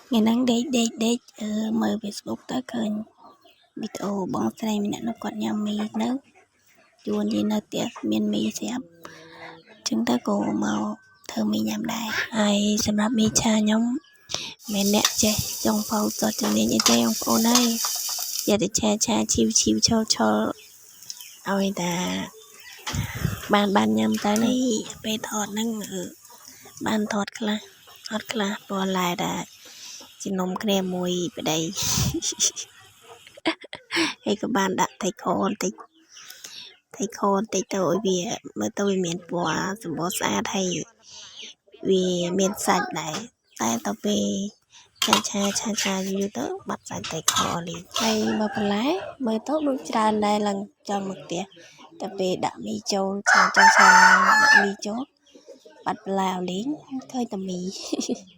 ថ្ងៃហ្នឹងដេកដេកដេកមើល Facebook ទៅឃើញវីដេអូបងស្រីម្នាក់នោះគាត់ញ៉ាំមីនៅជួននិយាយនៅផ្ទះមានមីស្រាប់អញ្ចឹងទៅក៏មកធ្វើមីញ៉ាំដែរហើយសម្រាប់មីឆាខ្ញុំមិនអ្នកចេះចុងភៅតជំនាញអីទេបងប្អូនអើយយកតែឆាឆាឈីវឈីវឆុលឆុលឲ្យតាបានបានញ៉ាំទៅនេះពេលថតហ្នឹងបានថតខ្លះអត់ខ្លះព្រោះឡែតែជំនុំគ្នាមួយប្តីហើយក៏បានដាក់ថៃខបន្តិចថៃខបន្តិចទៅឲ្យវាមើលទៅវាមានពណ៌សម្បូរស្អាតហើយវាមានសាច់ដែរតែទៅពេលឆាឆាឆាឆាយូរទៅបាត់សាច់ថៃខលីហើយបើបន្លែមើលទៅដូចច្រើនដែរឡើងចង់មកផ្ទះតែពេលដាក់មីចូលឆាចូលឆាឡើងដាក់មីចូលបាត់បន្លែអស់លេងឃើញតែមី។